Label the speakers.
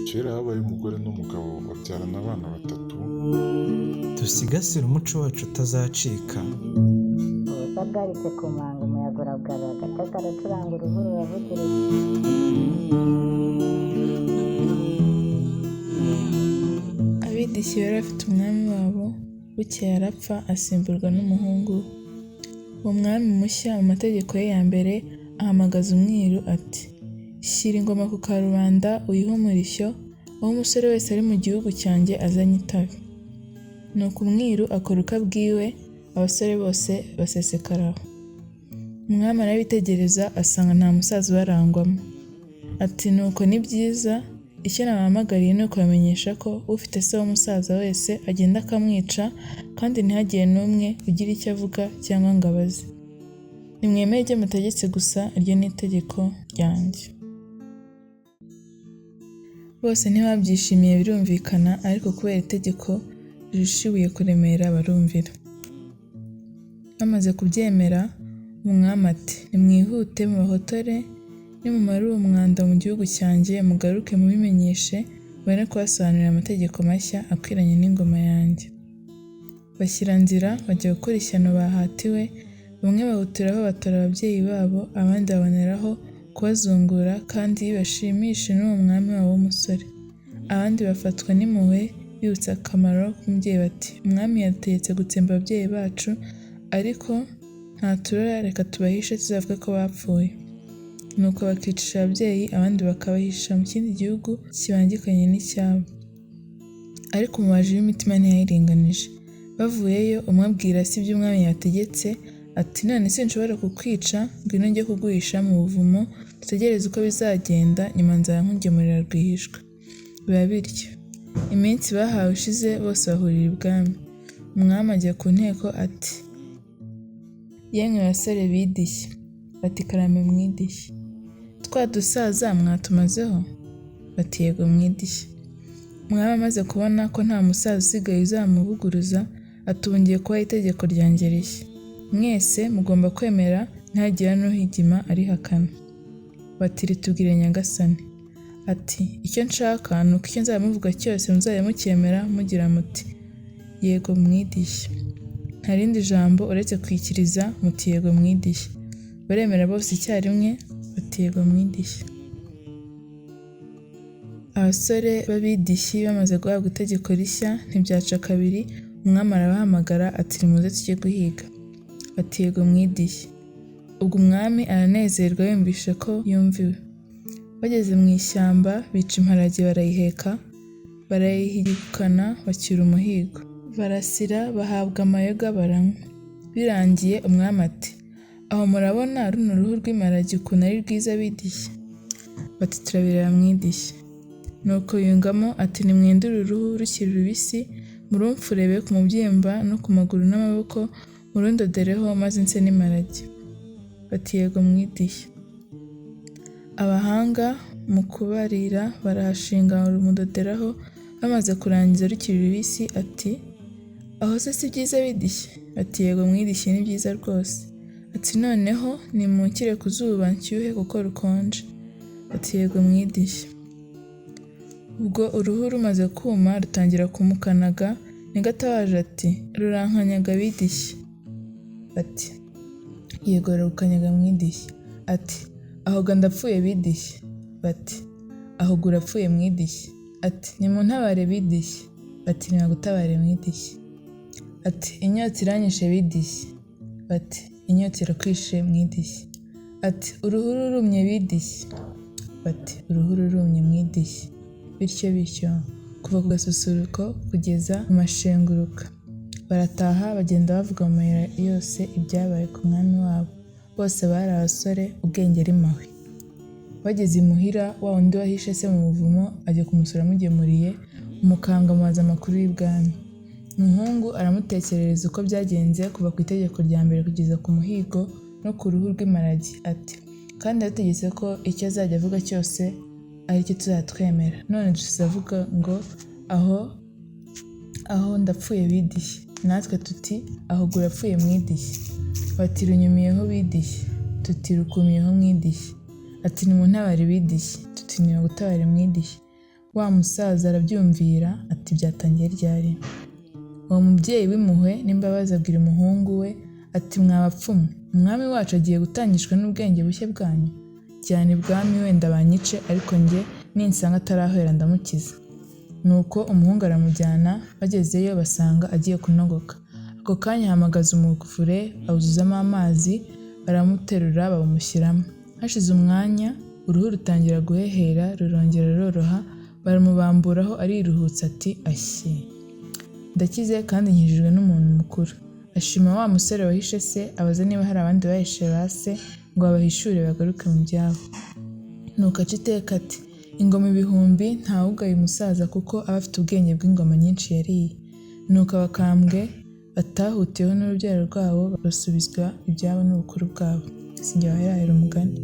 Speaker 1: Kera habayeho umugore n'umugabo babyarana abana batatu.
Speaker 2: Dusigasire umuco wacu utazacika.
Speaker 3: Ubusa bwaritse ku manga, umuyaga uragarura, agata karacuranga, uruhu ruravugiriza.
Speaker 4: Abidishyi bari bafite umwami wabo, bukeye arapfa asimburwa n'umuhungu we. Uwo mwami mushya mu mategeko ye ya mbere ahamagaza umwiru ati: "Shyira ingoma ku karubanda uyihe umurishyo, aho umusore wese ari mu gihugu cyanjye aze anyitabe." Nuko umwiru akora uko abwiwe, abasore bose basesekara aho. Umwami arabitegereza asanga nta musaza ubarangwamo. Ati: "Nuko ni byiza, icyo nabahamagariye ni ukubamenyesha ko ufite se w'umusaza wese agenda akamwica kandi ntihagire n'umwe ugira icyo avuga cyangwa ngo abaze. Nimwemere ibyo mutegetse gusa, iryo ni itegeko ryanjye." Bose ntibabyishimiye birumvikana, ariko kubera itegeko rirusha ibuye kuremera barumvira. Bamaze kubyemera, umwami ati: "Nimwihute mubahotore, nimumara uwo mwanda mu gihugu cyanjye mugaruke mubimenyeshe, mbone kubasobanurira amategeko mashya akwiranye n'ingoma yanjye." Bashyira nzira bajya gukora ishyano bahatiwe, bamwe bahutiraho batora ababyeyi babo, abandi baboneraho kubazungura kandi bashimishe n'uwo mwami wabo w'umusore. Abandi bafatwa n'impuhwe bibutse akamaro k'umubyeyi bati: "Umwami yadutegetse gutsemba ababyeyi bacu, ariko ntaturora reka tubahishe tuzavuge ko bapfuye." Nuko bakicisha ababyeyi, abandi bakabahisha mu kindi gihugu kibangikanye n'icyabo. Ariko umubaji w'imitima ntiyayiringanije. Bavuyeyo umwe abwira se ibyo umwami yabategetse, ati: "None sinshobora kukwica, ngwino njye kuguhisha mu buvumo dutegereze uko bizagenda, nyuma nzaba nkugemurira rwihishwa." Biba bityo. Iminsi bahawe ishize bose bahurira ibwami. Umwami ajya ku nteko ati: "Yemwe basore bidishyi!" Bati: "Karame mwidishyi." "Twa dusaza mwatumazeho?" Bati: "Yego mwidishyi." Umwami amaze kubona ko nta musaza usigaye uzamuvuguruza, ati: "Ubu ngiye kubaha itegeko ryanjye rishya. Mwese mugomba kwemera ntihagire n'uhigima arihakana." Bati: "Ritubwire nyagasani." Ati: "Icyo nshaka ni uko icyo nzajya muvuga cyose muzajya mucyemera mugira muti 'Yego mwidishyi.' Nta rindi jambo uretse kwikiriza muti 'Yego mwidishyi.'" Baremera bose icyarimwe bati: "Yego mwidishyi." Abasore b'abidishyi bamaze guhabwa itegeko rishya, ntibyaca kabiri umwami arabahamagara ati: "Nimuze tujye guhiga." Bati: "Yego mwidishyi." Ubwo umwami aranezerwa yumvise ko yumviwe. Bageze mu ishyamba bica imparage barayiheka, barayihigukana bacyura umuhigo. Barasira bahabwa amayoga baranywa. Birangiye umwami ati: "Aho murabona runo ruhu rw'imparage ukuntu ari rwiza bidishyi?" Bati: "Turabireba mwidishyi." Nuko yungamo ati: "Nimwende uru ruhu rukiri rubisi, murumfurebe ku mubyimba no ku maguru n'amaboko, murundodereho maze nse n'imparage." Bati: "Yego mwidishyi." Abahanga mu kubarira barahashinga barumudoderaho, bamaze kurangiza rukiri rubisi ati: "Aho se si byiza bidishyi?" Bati: "Yego mwidishyi ni byiza rwose." Ati: "Noneho nimunshyire ku zuba nshyuhe kuko rukonje." Bati: "Yego mwidishyi." Ubwo uruhu rumaze kuma rutangira kumukanaga, nibwo atabaje ati: "Rurankanyaga bidishyi!" Bati: "Yego ruragukanyaga mwidishyi." Ati: "Aho ga ndapfuye bidishyi!" Bati: "Aho ga urapfuye mwidishyi." Ati: "Nimuntabare bidishyi!" Bati: "Nibagutabare mwidishyi." Ati: "Inyota iranyishe bidishyi!" Bati: "Inyota irakwishe mwidishyi." Ati: "Uruhu rurumye bidishyi!" Bati: "Uruhu rurumye mwidishyi." Bityo bityo, kuva ku gasusuruko kugeza mu mashenguruka. Barataha bagenda bavuga mu mayira yose ibyabaye ku mwami wabo. Bose bari abasore, ubwenge ari mahwi. Bageze imuhira, wa wundi wahishe se mu buvumo ajya kumusura amugemuriye, umukambwe amubaza amakuru y'ibwami. Umuhungu aramutekerereza uko byagenze kuva ku itegeko rya mbere kugeza ku muhigo no ku ruhu rw'imparage, ati: "Kandi yadutegetse ko icyo azajya avuga cyose ari cyo tuzajya twemera, none dusize avuga ngo aho aho ndapfuye bidishyi, natwe tuti aho ga urapfuye mwidishyi." Bati: "Runyumiyeho bidishyi." Tuti: "Rukumiyeho mwidishyi." Ati: "Nimuntabare bidishyi." Tuti: uti nibagutabare mu idishyi. Wa musaza arabyumvira ati byatangiye ryari? Uwo mubyeyi w'impuhwe n'imbabazi abwira umuhungu we ati mwa bapfumu, umwami wacu agiye gutangishwa n'ubwenge bushya bwanyu? Jyana ibwami wenda banyice, ariko njye ninsanga atarahwera ndamukiza. Nuko umuhungu aramujyana, bagezeyo basanga agiye kunogoka. Ako kanya ahamagaza umuvure awuzuzamo amazi, baramuterura bawumushyiramo. Hashize umwanya uruhu rutangira guhehera rurongera ruroroha, baramubamburaho ariruhutsa ati ashyi! Ndakize kandi nkijijwe n'umuntu mukuru. Ashima wa musore wahishe se, abaza niba hari abandi bahishe ba se ngo babahishure bagaruke mu byabo. Nuko aca iteka ati ingoma ibihumbi ntawugaye umusaza kuko aba afite ubwenge bw'ingoma nyinshi yariye. Nuko abakambwe batahutiweho n'urubyaro rwabo basubizwa ibyabo n'ubukuru bwabo. Si jye waherahera umugani.